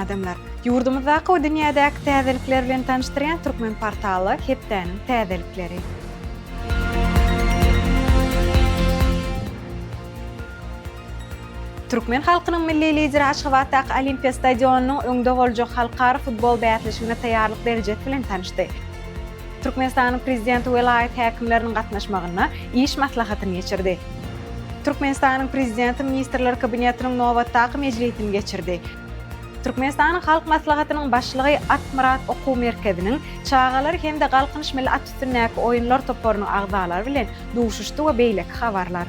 adamlar! Ýurdumyzdaky we dünýädäki täzelikler bilen tanyşdyrýan Türkmen portala hepdäniň täzelikleri. Türkmen halkynyň Milli Lideri Aşgabatdaky Olimpiýa stadionynyň öňde boljak halkara futbol bäsleşigine taýýarlyk derejesi bilen tanyşdy. Türkmenistanyň Prezidenti welaýat häkimleriniň gatnaşmagynda iş maslahatyny geçirdi. Türkmenistanyň Prezidenti Ministrler Kabinetiniň nobatdaky mejlisini geçirdi. Türkmenistanyň Halk Maslahatynyň Başlygy At-Myrat okuw merkeziniň çagalary hem-de Galkynyş milli at üstündäki oýunlar toparynyň agzalary bilen duşuşdy we beýleki habarlar.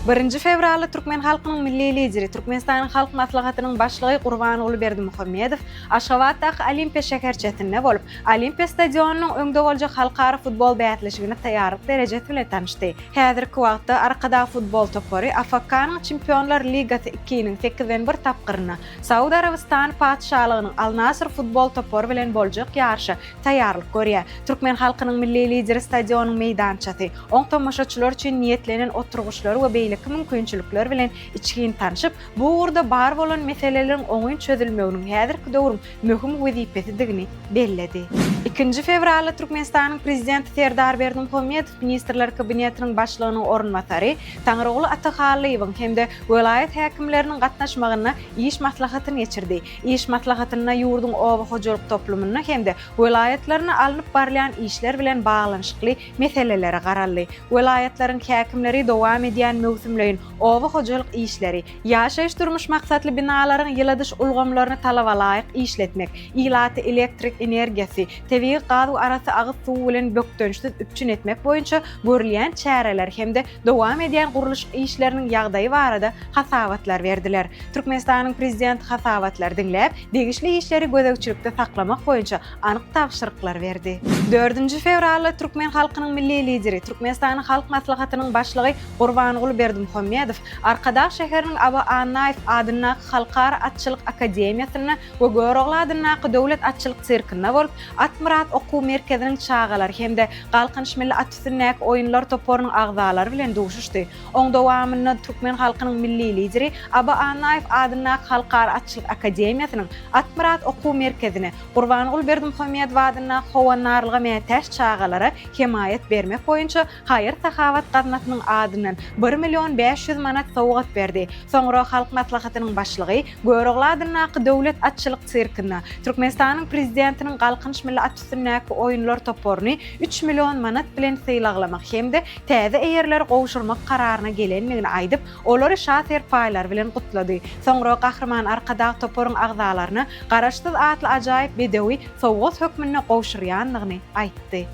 Birinji fewralda türkmen halkynyň Milli Lideri, Türkmenistanyň Halk Maslahatynyň Başlygy Gurbanguly Berdimuhamedow Aşgabatdaky Olimpiýa şäherçesinde bolup, Olimpiýa stadionynyň öňde boljak halkara futbol bäsleşigine taýýarlyk derejesi bilen tanyşdy. Häzirki wagtda Arkadag futbol topary AFK-nyň Çempionlar ligasy II-niň sekizden bir tapgyrynda Saud Arabystany Patyşalygynyň Al-Nasr futbol topary bilen boljak ýaryşa taýýarlyk görýär. Türkmen halkynyň Milli Lideri stadionyň meýdançasy, oň tomaşaçylar üçin niýetlenen oturgyçlary we beýleki mümkinçilikler bilen içgin tanşyp, bu ugurda bar bolan meseleleriň oňyn çözülmeginiň häzirki döwrüň möhüm wezipesidigini belledi. Ikinji fewralda Türkmenistanyň Prezidenti Serdar Berdimuhamedow Ministrler Kabinetiniň Başlygynyň orunbasary Taňryguly Atahallyýewiň hem-de welaýat häkimleriniň gatnaşmagynda iş maslahatyny geçirdi. Iş maslahatynda ýurduň oba hojalyk toplumynda hem-de welaýatlarynda alnyp barylýan işler bilen baglanyşykly meselelere garaldy. Welaýatlaryň häkimleri dowam edýän möwsümleýin oba hojalyk işleri, ýaşaýyş-durmuş maksatly binalaryň ýyladyş ulgamlaryny talabalaýyk işletmek, ilaty elektrik energiýasy, tebigy gaz we arassa agyz suwy bilen bökdençsiz üpjün etmek boýunça görülýän çäreler hem-de dowam edýän gurluşyk işleriniň ýagdaýy barada hasabatlar berdiler. Türkmenistanyň Prezidenti hasabatlary diňläp, degişli işleri gözegçilikde saklamak boýunça anyk tabşyryklary berdi. Dördünji fewralda türkmen halkynyň Milli Lideri, Türkmenistanyň Halk Maslahatynyň Başlygy Gurbanguly Berdimuhamedow Arkadag şäheriniň Aba Annaýew adyndaky Halkara atçylyk akademiýasynda we Görogly adyndaky döwlet atçylyk sirkinde bolup, At-Myrat okuw merkeziniň çagalary hem-de Galkynyş milli at üstündäki oýunlar toparynyň agzalary bilen duşuşdy. Oň dowamynda türkmen halkynyň Milli Lideri Aba Annaýew adyndaky Halkara atçylyk akademiýasynyň At-Myrat okuw merkezine, Gurbanguly Berdimuhamedow adyndaky Howandarlyga mätäç çagalara hemaýat bermek boýunça haýyr-sahawat gaznasynyň adyndan bir million 500 manat sowgat berdi. Soňra Halk Maslahatynyň Başlygy Görogly adyndaky döwlet atçylyk sirkinde Türkmenistanyň Prezidentiniň Galkynyş milli at üstündäki oýunlar toparyny üç million manat bilen sylaglamak hem-de täze eýerleri gowşurmak kararyna gelendigini aýdyp, olary şa serpaýlary bilen gutlady. Soňra Gahryman Arkadag toparyň agzalaryna Garaşsyz atly ajaýyp bedewi sowgat hökmünde gowşurýandygyny aýtdy.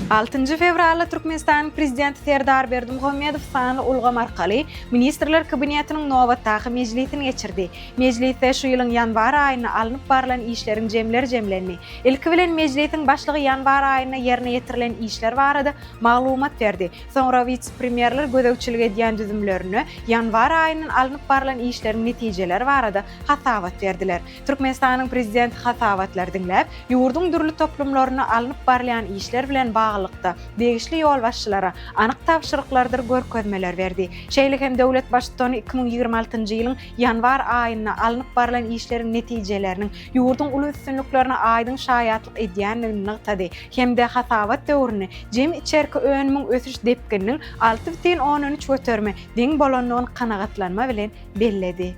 Altynjy fewralda Türkmenistanyň Prezidenti Serdar Berdimuhamedow sanly ulgam arkaly Ministrler Kabinetiniň nobatdaky mejlisini geçirdi. Mejlisde şu ýylyň ýanwar aýynda alnyp barlan işleriň jemleri jemlendi. Ilki bilen Mejlisiň başlygy ýanwar aýynda ýerine ýetirilen işler barada maglumat berdi. Soňra wise-premýerler gözegçilik edýän düzümlerinde ýanwar aýyndan alnyp barlan işleriň netijeleri barada hasabat berdiler. Türkmenistanyň Prezidenti hasabatlary diňläp, ýurduň dürli toplumlarynda alnyp barylýan işler bilen baglylykda degişli ýolbaşçylara anyk tabşyryklardyr görkezmeler berdi. Şeýle hem döwlet Baştutany 2026-njy ýylyň ýanwar aýynda alnyp barlan işleriň netijeleriniň ýurduň uly üstünliklerine aýdyň şaýatlyk edýändigini nygtady hem-de hasabat döwründe jemi içerki önümiň ösüş depgininiň 6,3 göterime deň bolandygyny kanagatlanma bilen belledi.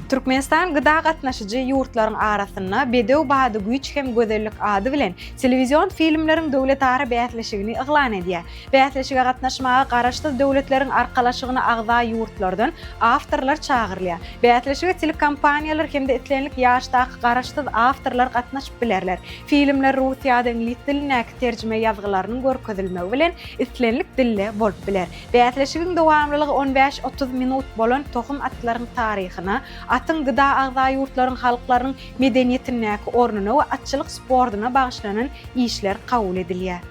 Türkmenistan GDA gatnaşyjy ýurtlaryň arasynda Bedew bady güýç hem gözellik ady bilen telewizion filmleriň döwletara bäsleşigini yglan edýär. Bäsleşige gatnaşmaga Garaşsyz Döwletleriň Arkalaşygyna agza ýurtlardan awtorlar çagyrylýar. Bäsleşige telekompaniýalar hem-de islendik ýaşdaky garaşsyz awtorlar gatnaşyp bilerler. Filmler rus ýa-da iňlis dilindäki terjime ýazgylarynyň görkezilmegi bilen islendik dilde bolup biler. Bäsleşigiň dowamlylygy on bäş-otuz minut bolan tohum atlaryň taryhyna, atyň GDA agza ýurtlaryň halklarynyň medeniýetindäki ornuna we atçylyk sportuna bagyşlanan işler kabul edilýär.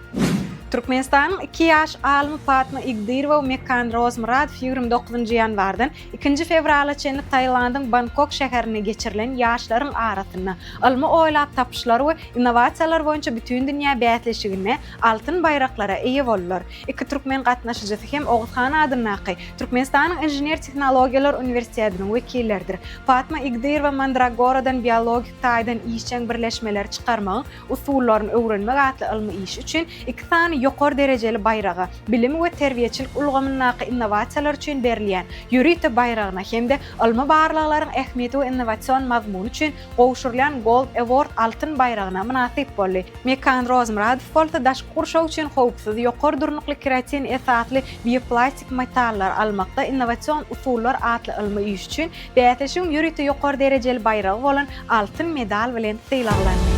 Türkmenistanyň iki ýaş alymy Patma Igdirowa we Mekan Rozmyradow 29 ýanwardan ikinji fewrala çenli Tailandyň Bangkok şäherinde geçirilen ýaşlaryň arasynda ylmy oýlap tapyşlar we innowasiýalar boýunça bütindünýä bäsleşiginde altyn baýraklara eýe boldular. Iki türkmen gatnaşyjysy hem Oguzhan adyndaky Türkmenistanyň Inžener-tehnologiýalar uniwersitetiniň wekilleridir. Patma Igdirowa Mandragoradan biologik taýdan işjeň birleşmeleri çykarmagyň usullaryny öwrenmek atly ylmy işi üçin iki sany ýokary derejeli baýraga, bilim we terbiýeçilik ulgamyndaky innowasiýalar üçin berilýän ýörite baýragyna hem-de ylmy barlaglaryň ähmiýeti we innowasion mazmuny üçin gowşurylýan Gold Award altyn baýragyna mynasyp boldy. Mekan Rozmyradow bolsa daşky gurşaw üçin howpsuz, ýokary durnukly keratin esasly bioplastik metallary almakda innowasion usullar atly ylmy işi üçin Bäsleşigiň ýörite ýokary derejeli baýragy bolan altyn medal bilen sylaglandy.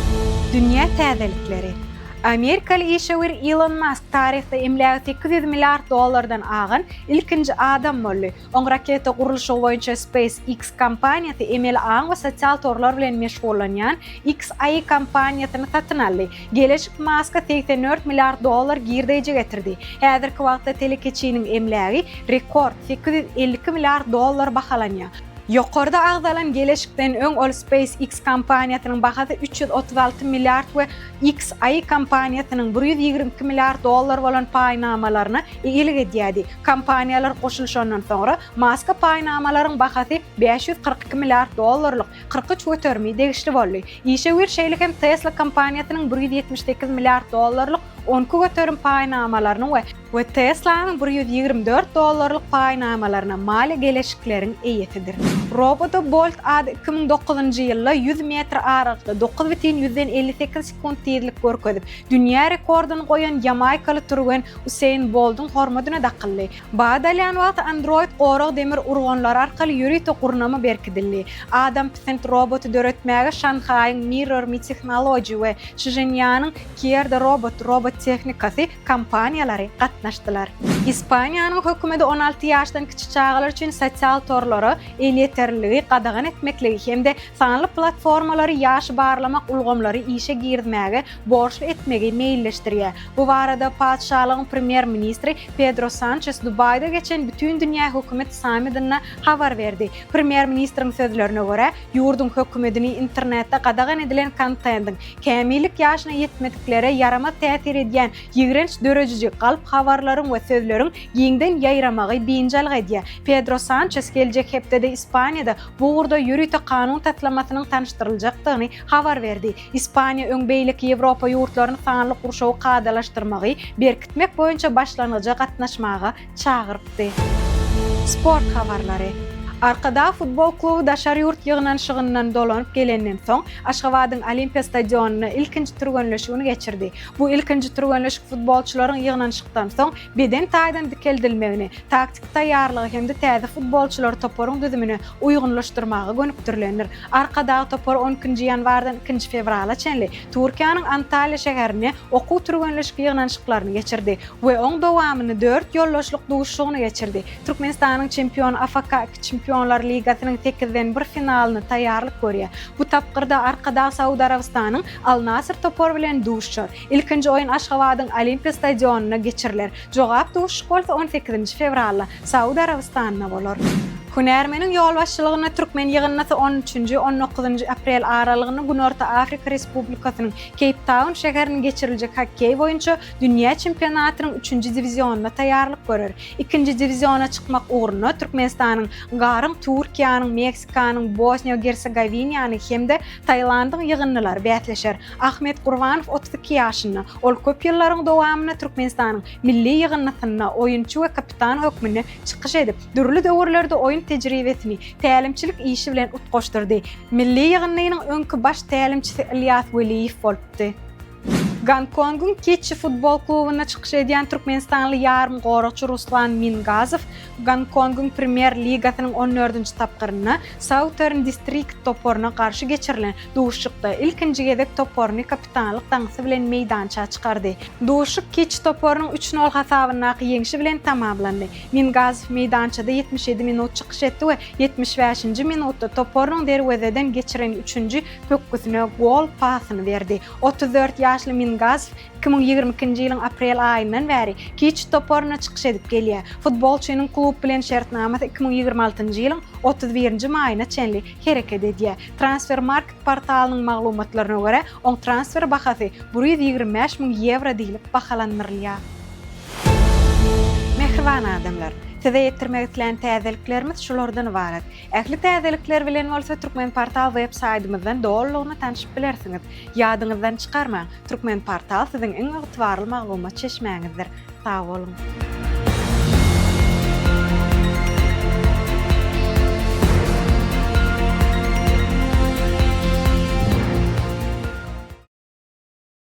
Dünýä täzelikleri. Amerikaly işewür Ilon Mask taryhda emlägi 800 milliard dollardan agan ilkinji adam boldy. Oň raketa gurluşygy boýunça SpaceX kompaniýasy emeli aň we sosial torlar bilen meşgullanýan xAI kompaniýasyny satyn aldy. Geleşik Maska 84 milliard dollar girdeýji getirdi. Häzirki wagtda telekeçiniň emlägi rekord 852 milliard dollar bahalanýar. Ýokarda agzalan geleşikden öň ol SpaceX kompaniýasynyň bahasy 336 milliard we xAI kompaniýasynyň 122 milliard dollar bolan paýnamalaryna eýelik edýärdi. Kompaniýalar goşulyşandan soňra Maska paýnamalaryň bahasy 542 milliard dollarlyk 43 göterimi degişli boldy. Işewür şeýle hem Tesla kompaniýasynyň 178 milliard dollarlyk 12% paýnamalarynyň we we Tesla-nyň 124 dollarlyk paýnamalaryna maliýe geleşikleriň eýesidir. Roboda Bolt ady 2009-njy ýylda 100 metr aralykda 9,58 sekunt tizlik görkezip, dünýä rekordyny goýan ýamaýkaly türgen Useýn Bolduň hormadyna dakyldy. Bat alýan wagty Android gorag demir urganlary arkaly ýörite gurnama berkidildi. Adampisint roboty döretmäge Şanhaýyň Mirror Me Technology we Çženýanyň Kierda Robot robot tehnikasy kompaniýalary gatnaşdylar. Ispaniýanyň hökümeti 16 ýaşdan kiçi çagalar üçin sosial torlara elýeterliligi gadagan etmekligi hem-de sanly platformalary ýaşy barlamak ulgamlary işe girizmäge borçly etmegi meýilleşdirýär. Bu barada patyşalygyň premýer-ministri Pedro Sançes Dubaýda geçen Bütindünýä hökümet sammitinde habar berdi. Premýer-ministriň sözlerine görä, ýurduň hökümetini internetde gadagan edilen kontendiň, kämillik ýaşyna ýetmediklere ýaramaz täsir edýän ýigrenç dörediji galp habarlaryň we sözleriň giňden ýaýramagy biynjalyk edýär. Pedro Sançes geljek hepdede Ispaniýada bu ugurda ýörite kanun taslamasynyň tanyşdyryljakdygyny habar berdi. Ispaniýa öň beýleki Ýewropa ýurtlaryny sanly gurşawy kadalaşdyrmagy berkitmek boýunça başlangyja gatnaşmaga çagyrypdy. Sport habarlary. Arkadag futbol kluby daşary ýurt ýygnanyşygyndan dolanyp gelenden soň, Aşgabadyň Olimpiýa stadionynda ilkinji türgenleşigini geçirdi. Bu ilkinji türgenleşik futbolçylaryň ýygnanyşykdan soň beden taýdan dikeldilmegini, taktiki taýýarlygy hem-de täze futbolçylary toparyň düzümine uýgunlaşdyrmaga gönükdirilendir. Arkadag topary on ikinji ýanwardan ikinji fewrala çenli Türkiýäniň Antalýa şäherinde okuw-türgenleşik ýygnanyşyklaryny geçirdi we oň dowamynda dört ýoldaşlyk duşuşygyny geçirdi. Türkmenistanyň çempiony AFK iki Çempionlar ligasynyň sekizden bir finalyna taýýarlyk görýär. Bu tapgyrda Arkadag Saud Arabystanyň Al-Nasr topary bilen duşuşar. Ilkinji oýun Aşgabadyň Olimpiýa stadionynda geçiriler. Jogap duşuşyk bolsa on sekizinji fewralda Saud Arabystanynda bolar. Hünärmeniň ýolbaşçylygynda türkmen ýygyndysy on üçünji, on dokuzynjy aprel aralygynda Günorta Afrika Respublikasynyň Keýptaun şäherinde geçiriljek hokkeý boýunça dünýä çempionatynyň üçünji diwizionyna taýýarlyk görer. Ikinji diwiziona çykmak ugrunda Türkmenistanyň Garyň, Türkiýäniň, Meksikanyň, Bosniýa-Gersegowinýanyň hem-de Tailandyň ýygyndylary bäsleşer. Ahmet Gurbanow 32 ýaşynda. Ol köp ýyllaryň dowamynda Türkmenistanyň milli ýygyndysynda oýunçy we kapitan hökmünde çykyş edip, dürli döwürlerde oýun tejribesini tälimçilik işi bilen utgaşdyrdy. Milli ýygyndynyň öňki baş tälimçisi Ylýas Weliýew bolupdy. Gonkongyň Kitçi futbol klubunda çykyş edýän türkmenistanly ýarymgoragçy Ruslan Mingazow Gonkongyň Premýer ligasynyň on dördünji tapgyrynda Southern District toparyna garşy geçirilen duşuşykda ilkinji gezek toparyny kapitanlyk daňysy bilen meýdança çykardy. Duşuşyk Kitçi toparynyň üç nol hasabyndaky ýeňşi bilen tamamlandy. Mingazow meýdançada 77 minut çykyş etdi we 75-nji minutda toparynyň derwezeden geçiren üçünji pökgüsine gol pasyny berdi. 34 ýaşly Mingazow. Mingazow 2022-nji ýylyň aprel aýyndan bäri Kitçi toparynda çykyş edip gelýär. Futbolçynyň klub bilen şertnamasy 2026-njy ýylyň 31-nji maýyna çenli hereket edýär. Transfermarkt portalynyň maglumatlaryna görä, oň transfer bahasy 125 müň ýewro diýlip bahalandyrylýar. Mähriban adamlar! Size ýetirmek islän täzeliklerimiz şulardan ybarat. Ähli täzelikler bilen bolsa Türkmenportal web saýdymyzdan dolulygyna tanşyp bilersiňiz. Ýadyňyzdan çykarmaň, Türkmenportal siziň iň ygtybarly maglumat çeşmäňizdir. Sag boluň!